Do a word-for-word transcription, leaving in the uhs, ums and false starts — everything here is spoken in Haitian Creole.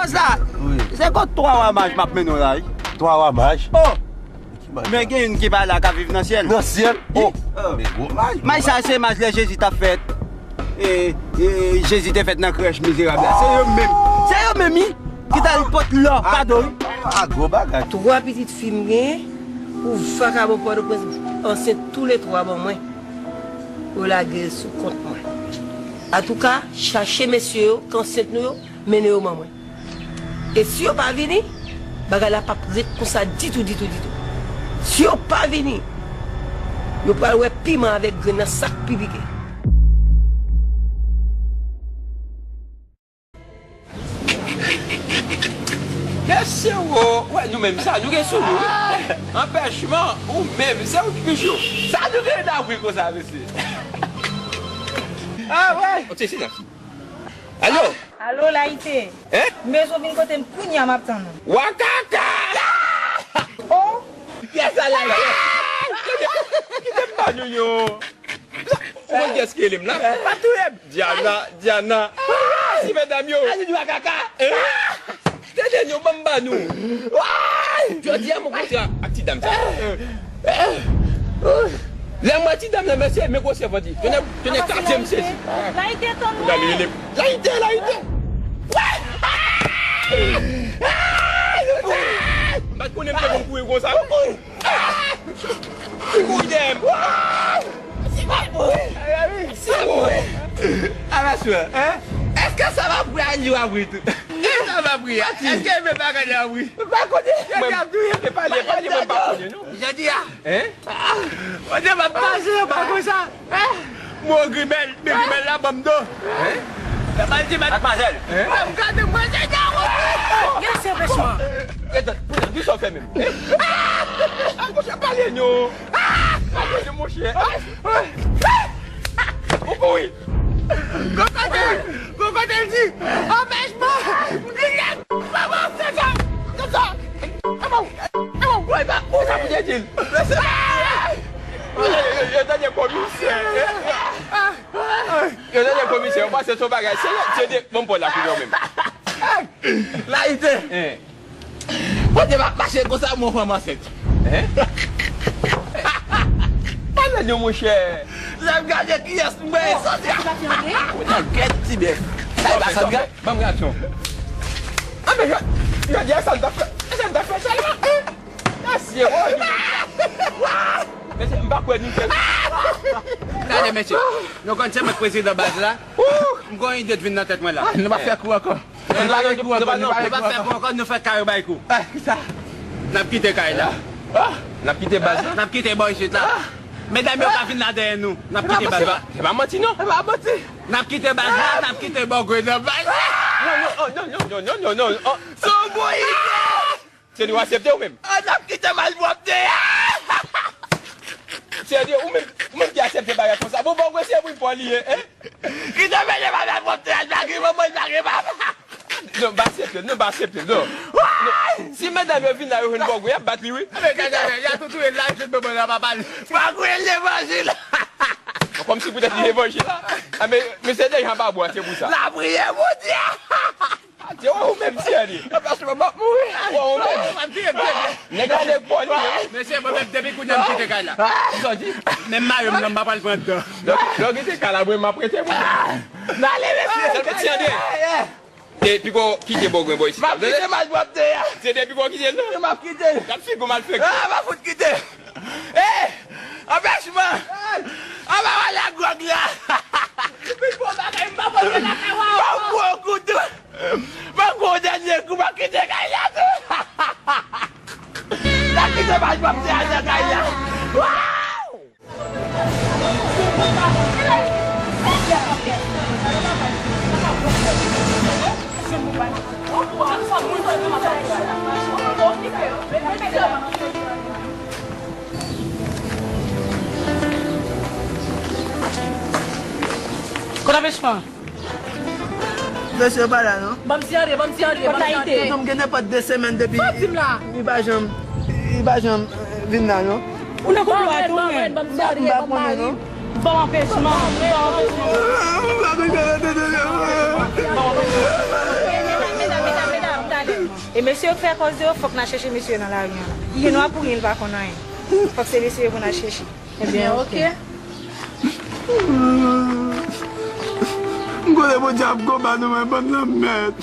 Sa, wi. Se kot twa wa maj m ap mennen w la, wi. Twa wa maj? Oh! Ki maj? Men gen youn ki pa la, k ap viv nan syèl. Nan syèl? Oh! Oh. Men gwo maj. Maj sa, se maj lè Jezi t ap fèt. E, e, Jezi te fèt nan krèch mizerab la. Se yo menm. Se yo menm, wi, ki t al pot lò, kado, wi. Ah, gwo bagay. Twa pitit fi m genyen, pou vakabon Pòtoprens ansent toulètwa ban mwen. Yo lage l sou kont mwen. Antouka, chache mesye yo k ansent nou yo, mennen yo ban mwen. E si yo pa vini, bagay la p ap ret konsa ditou, ditou, ditou. Si yo pa vini, yo pral wè piman avèk grenn nan, sa k pi pike. Mesye wo, wè nou menm sa, nou gen sou nou, wi. Anpèchman, ou menm, se ou ki pi cho. Sa nou gen nan wi konsa, mesye. Ah, wè. Alo? Alo, Layite. Hein? M bezwen vin kote m kounye a, m ap tann ou. Wakaka! Oh! Kiyès sa, Layite? Kite m ba nou yo. Ou konn kiyès ki rele m la? Pa touye m. Diana, Diana. Si medam yo. Wakaka. Hein? Tande nou, ban m ba nou. Jodi a, mwen kontre ak ti dam sa. Lè m wè ti dam nan, mesye, men gwosè vant li. Tonnè, tonnè, katye m sezi. Layite, tann mwen. Layite, Layite. M pa t konnen m te konn kouri konsa. Ou kouri dèyè m. Si m ap mouri. Si m ap mouri. Ala sou, hein? Èske sa va pri a li w ap ri tou? Èske sa va pri a? Èske men bagay la ap ri? M pa konnen. Mwen, pale, pale, mwen pa konnen, non. Jodi a. Hein? Kote m ap pase, yo pa konsa. Mwen grimèl, men grimèl la ban m do. Hein? Madmwazèl. Hein? Mwen gade mwen se dawo. Gen se pechman. Etan, pou ki sa w fè menm? Hein? Ah, monchè, pale non. Pale non, monchè. Ou kouri. Gon kote, gon kote l di, anpèchman. Li gen maman, se sa. Se sa. E bon, e bon, woy, ba, ou sa pou te di l. Yo, yo, yo, yo tande komisè. Yo tande komisè, yo panse se yon bagay serye, se de bon pòl la pou yo menm. Layite. Hein. Kote m ap mache konsa, mwen fanm ansent. Hein? Pale non, monchè. Lè m gade kiyès m wè soti. Ou nan gèt ti bèf. Sa e pa Sandra? Ban m gad yon. Ah, men jodi a sa l t ap fè, sa l t ap fè, sa l ap fè. Mesye, oh, mesye, m pa kwè nou fè. Gade, mesye, nou konn se mwen k prezidan baz la. M gon ide t vin nan tèt mwen la. Nou pa fè kou ankò. Nou pa fè kou ankò, nou pa fè kou ankò, nou fè kare bay kou. N ap kite kay la. N ap kite baz la. N ap kite bò isit la. Medam yo ka vin la dèyè nou. N ap kite baz la. Se pa manti, non. Se pa manti. N ap kite baz la, n ap kite bò grenn nan baz la. Non, non, non, non. Se yon bon ide. Se nou aksepte ou menm? An ap kite malpwòpte a! Sèdi, ou menm, ou menm ki aksepte bagay konsa. Bon, bon, se wi, Pòl, li ye, hein? Kite mele pa malpwòpte a, l pa gen manman, l pa gen papa. Non, pa aksepte, non, pa aksepte, non. Non. Si medam yo vin la, yo jwenn Bògwe, y ap bat li, wi. Men gade, y a tou touye l la, jwenn manman l, papa l. Bògwe, levanjil. Kòmsi poutèt li levanjil. A, men, men se deja anba bwa, se pou sa. Lapriyè, Bondye. Atè, ou menm, Thierry. Anplas mwen, m ap mouri. Ou menm. Nèg la nèg Pòl li ye. Mesye, mwen menm, depi kounye a m kite kay la. Sa w di? Menm mayo m nan, m pa pral pran anndan. Donk, donk, kite kay la, mwen, m ap rete, mwen. N ale, mesye. Sèlman, Thierry. E piko kite bò grenn bò isit. M ap kite malpwòpte a. Se depi piko kite l, non? M ap kite l. Gad figi w malfektè. Ah, m ap fout kite. Eh! Anpèchman! An pa wè lagwòg la! Pi gwo bagay, m pa konn lakay w a. Ban m gwo kou tou! Ban m gwo dènye kou, m ap kite kay la tou! M ap kite baz, m ap kite kay la! Waw! Kote Pechman? Mesye pa la, non. Ban m siyale, ban m siyale, ban m siyale. Non, m gen nenpòt de semèn depi. Sa w di m la? Li pa janm, li pa janm, eh, vin la, non. Ou nan konplo a tou, men. Ban m siyale, ban m mari. Ban m anpèchman, ban m anpèchman. Ah, m pa konn sa nan tèt mwen. Medam, medam, medam, medam. E mesye yo k fè kòz de yo, fòk n al chèche mesye yo nan lari an. Li gen dwa pou li, li pa konn anyen. Fòk se mesye yo pou n al chèche. Ebyen, oke. M konnen Bondye ap konba nou, men bann lanmèd.